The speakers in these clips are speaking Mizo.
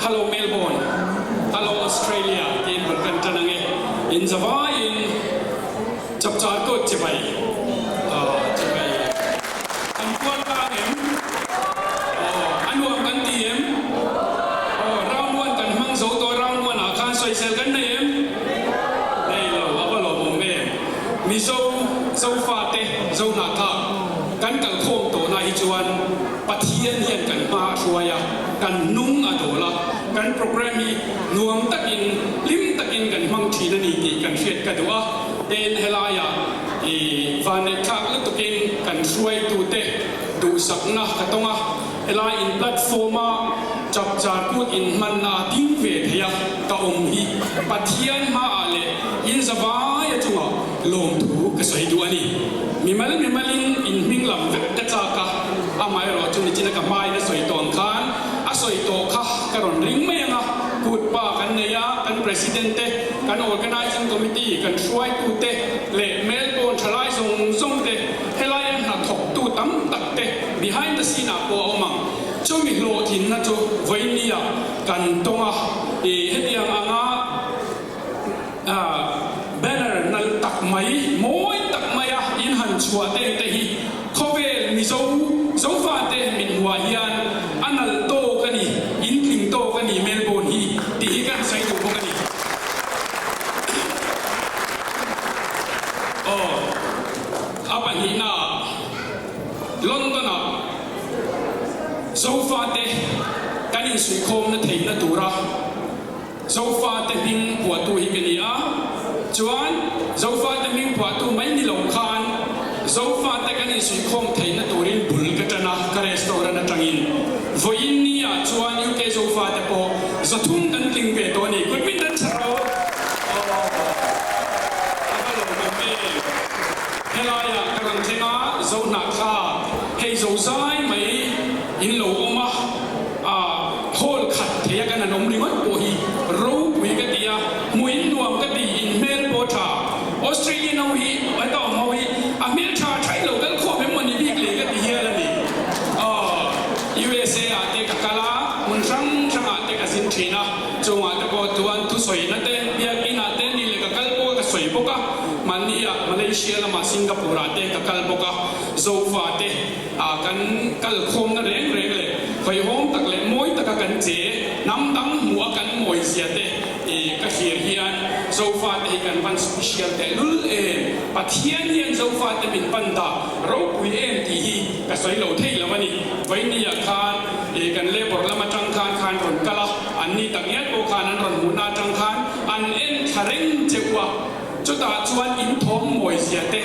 Hello Melbourne, Hello Australia tiin bul kan tan ange. In zavaiin chapchar kawt chibai chibai kan kual tlang em? Aw, a nuam kan ti em? Aw, round one kan hmang zo tawh, round one ah khan sawisel kan nei em? Nei lo, a va lawmawm em? Mizo, Zofate, Zohnahthlak kan kalkhawm tawhna hi chuan Pathian hian kan hma a hruai a, kan hnung a dawl a, kan program hi nuam takin, hlim takin kan hmang thin a ni tih kan hriat ka duh a. Tin, helaiah i vanneihthlak lutukin kan hruaitute duhsakna ka tawng a, helai in platform-a chapchar kut inhmanna a ding ve thei a ka awm hi Pathian hmaah leh in zavaia chungah lawmthu ka sawi duh a ni. Mimal mimalin in hming lam vek ka chak a, amaherawh chu nichina ka hmain a sawi tawh ang khan a sawi tawh kha ka rawn ring mai ang a, kut pa kan nei a, kan President te, kan Organising Committee, kan hruaitute leh Melbourne thalai zawng zawng te, helai a hnathawktu tam tak te behind the scene ah pawh a awm ang. Chumi hlawhtlinna chu vawinia kan tawng a, ih hetiang anga. Banner nalh tak mai, mawi tak maia in han chhuah teng te hi khawvel Mizo Zofate mit hmuah hian a nalh tawk a ni, in tling tawk a ni Melbourne hi tih hi kan sawi duh bawk a ni. Aw, a pahnihnaah London-ah Zofate kan insuihkhawmna theihna tura, Zofate hming phuahtu hi ka ni a, chuan Zofate hming phuahtu mai ni lo khan Zofate kan insuihkhawm theihna turin bul ka tan a, ka restaurant atangin. Vawiin ni ah chuan UK Zofate pawh 300 kan tling ve tawh a ni. Kut min dan chhar rawh. Aww a va lawmawm em. Helaiah ka rawn thleng a, Zohnahthla hei zozai mai in lo awm a. A hawl khat thei a kan han awm ringawt pawh hi ropui ka ti a, hmuin nuam ka ti, in hmel pawh tha. Australian ho hi heta awm ho hi a hmel tha thaih lo kal khawm em mawni bik leh ka ti hial a ni. Aw USA ah te ka kal a, hmun hrang hrang ah te ka zin thin a, chungah te pawh chuan thusawina te, biakinn ah te ni leh ka kal pawh ka sawi bawk a, mahni ah Malaysia lamah Singapore ah te ka kal bawk a, Zofa te. A kan kal khawmna reng reng leh hawihhawm tak leh mawi taka kan che hnam dang hmuh a kan mawi zia te i ka thlir hian Zofate hi kan van special tehlul em, Pathian hian Zofate min pan dah ropui em tih hi ka sawi lo thei lo a ni. Vawinia khan i kan labour lam atang khan khan rawn kal a, an ni tak ngial pawh khan an rawn hmuhna atang khan an en thla reng che u a. Chutah chuan in thawm mawi zia te,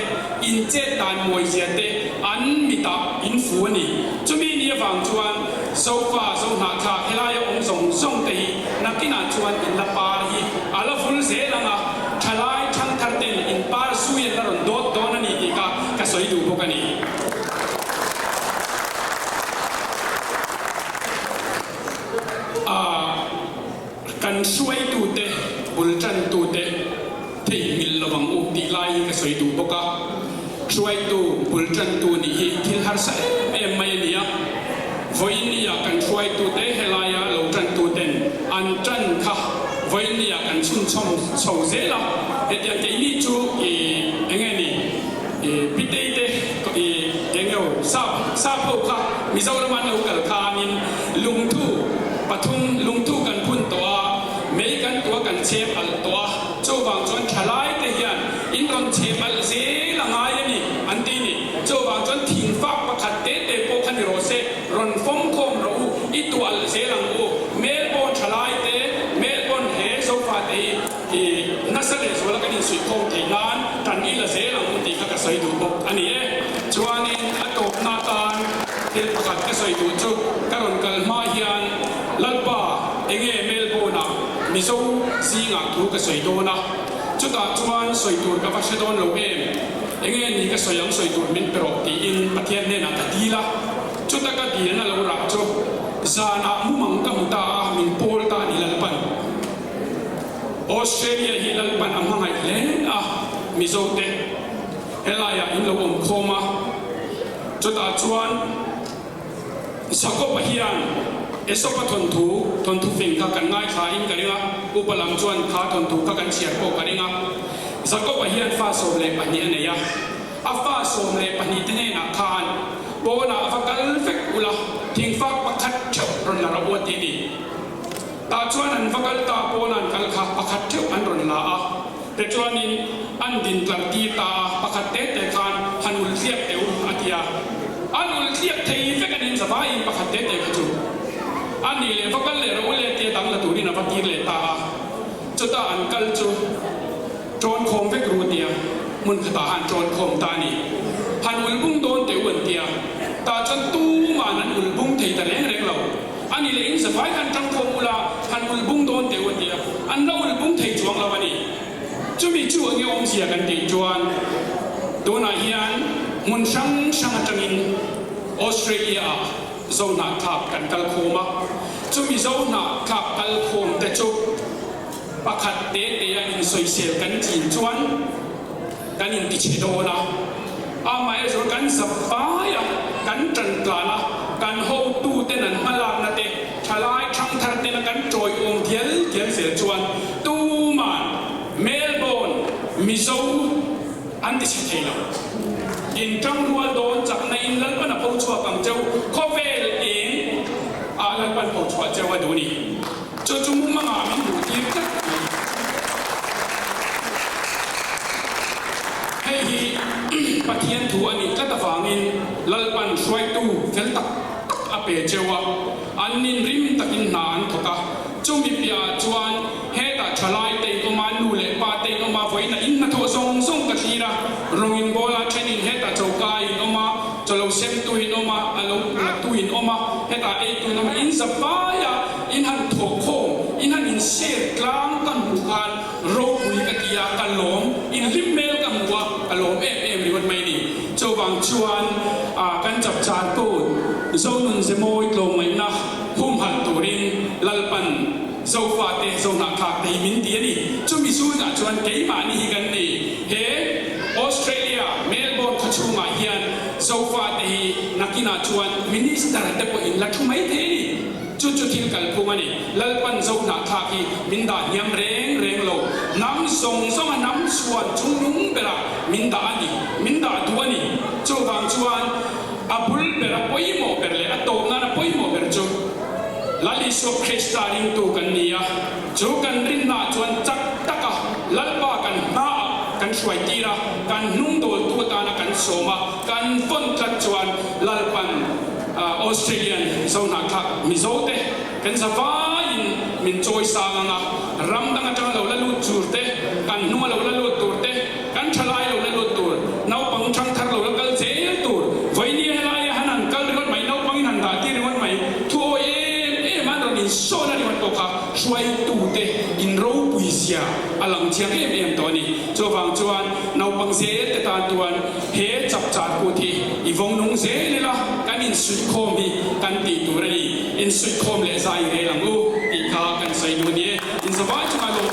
in chet dan mawi zia te an mitah in fu a ni. Chumi ni avang chuan Zofa, Zohnahthlak helaia awm zawng zawng te hi nakinah chuan in la par hi a la vul zel ang a, thalai thangthar ten in par sui an la rawn dawt dawn a ni tih kha ka sawi duh bawk a ni. Kan hruaitute, bul tantute theihnghilh lovang u tih lai hi ka sawi duh bawk a. Hruaitu, bul tantu nih hi thil harsa em em mai a ni a. Vawinia kan hruaitute helaia lo tantuten an tan kha vawinia kan chhunchhawm chho zel a. Hetiang keini chu i enge ni i piteite i enge sap sap ho kha Mizoram an lo kal khanin lungthu Pathum, lungthu kan phun tawh a, mei kan tua kan chhem alh tawh a, chuvang chuan thalai te hian in rawn chhem alh zel a ngai a ni, an ti ni. Chuvang chuan thingfak pakhat te te pawh kha ni rawh se, rawn fawm khawm rawh u, i tuah alh zel ang u. Melbourne thalai te, Melbourne he zofa te hi i nasa leh zuala kan insuih khawm theih nan tan i la zel ang u tih kha ka sawi duh bawk a ni e. Chuanin a tawpna atan thil pakhat ka sawi duh chu ka rawn kal hma hian Lalpa enge Melbourne-ah Mizo zingah thu ka sawi dawn a, chutah chuan sawi tur ka va hre dawn lo em, enge ni ka sawi ang sawi tur min pe rawh tiin Pathian hnenah ka dil a, chuta ka dilna lo rah chu zanah mumang ka hmu ta a, min pawl ta a ni Lalpan. Australia hi Lalpan a hmangaih hle a, Mizote helaiah in lo awm khawm a, chutah chuan Jakob-a hian Esopa thawnthu, thawnthu fing kha kan ngaithla in ka ring a, upa lam chuan kha thawnthu kha kan chhiar pawh ka ring a. Jakob-a hian fa 12 a nei a, a fa 12 te hnenah khan pawnah va kal vek ula, thingfak pakhat theuh rawn la rawh u a ti a ni. Tah chuan an va kal ta, pawnah an kal kha pakhat theuh an rawn la a, tichuanin an din tlar tir ta a, pakhat te te khan han ul tliak teh u a ti a, an ul tliak thei vek a nin zavaiin pakhat te te kha chu a nih leh va kal leh rawh u le tia dang la turin a va tir leh ta a. Chutah an kal chu ṭawn khawm vek ru tia hmun khatah han ṭawn khawm ta a ni. Han ul bung dawn teh u an tia, tah chuan tuma'n an ul bung thei ta reng reng lo. A ni leh in zavai khan ṭang khawm ula han ul bung dawn teh u an tia, an la ul bung thei chuang lo a ni. Chumi chu enge awmzia kan tih chuan tunah hian hmun hrang hrang aṭangin Australia-ah Zohnahthlak kan kal khawm a, chumi Zohnahthlak kal khawm te chu pakhat te te a insawisel kan chin chuan kan intichhe dawn a, amaherawhchu kan zap vai a, kan tan tlan a, kan hotu ten an hmalakna te, thalai thangthar tena kan tawiawm dial dial zel chuan tuman Melbourne Mizo An ti chhe thei lo. In tangrual dawn chakna in Lalpan a pho chhuak ang cheu, khawvel eng ah Lalpan pho chhuah cheu a duh ni. Chu chu mumangah min duh tir tlat mai. Hei hi Pathian thu a nih tlat avangin Lalpan hruaitu fel tak tak a pe cheu a, an ninrim takin hna an thawk a. Chumi piahah chuan hetah thalai te in awm a, nu leh pa te in awm a, vawiin a in hnathawh zawng zawng ka thlir a, rawng in bawl a, then in hetah choka in awm a, chaw lo sem tu in awm a, a lo la tu in awm a, hetah ei tu in awm a, in za vai a, in han thawh khawm, in han in share tlang ka hmuh khan ropui ka ti a, ka lawm, in hlim hmel ka hmu a, ka lawm em em ringawt mai a ni. Chuvang chuan kan chapchar kut Zonun Zemawi tlawmngaihna Humhalh turin Lalpan Zofate Zohnahthlak te hi min ti a ni. Chumi zunah chuan keimahni hi kan ni. He Australia, Melbourne khaw chhungah hian Zofate hi nakinah chuan Minister te pawh in la thu mai thei a ni. Chu chu thil kalphung a ni. Lalpan Zohnahthlak hi min dah hniam reng reng lo. Hnam zawng zawnga hnam chhuan chungnung berah min dah a ni. Min dah duh a ni. Chuvang chuan. A bul ber, a pawimawh ber leh a tawp nan a pawimawh ber chu Lal Isua Krista ringtu kan ni a, chu kan rinnaah chuan chak taka Lalpa kan hmaah kan hruai tir a, kan hnung dawltu atana kan sawm a, kan vawn tlat chuan Lalpan Australian Zohnahthlak Mizote kan zavaiin min chawi sang ang a, ram dang atanga lo la lut tur te, kan hnunga lo la lut tur te, Kan thalai lo la lut tur, naupang thangthar lo la kal zel tur, vawinia helaia han han kal ringawt mai, naupangin han dah tir ringawt mai, thu awi em em an rawn insawn a ringawt pawh kha hruaitute in ropui zia a lang chiang em em tawh a ni. Chuvang chuan naupang zel te tan tuan he chapchar kut hi i vawng nung zel ila kan insuihkhawm hi kan tih tur a ni. Insuihkhawm leh zai rel ang u tih kha kan sawi duh a ni e. Inzavai chungah lawm.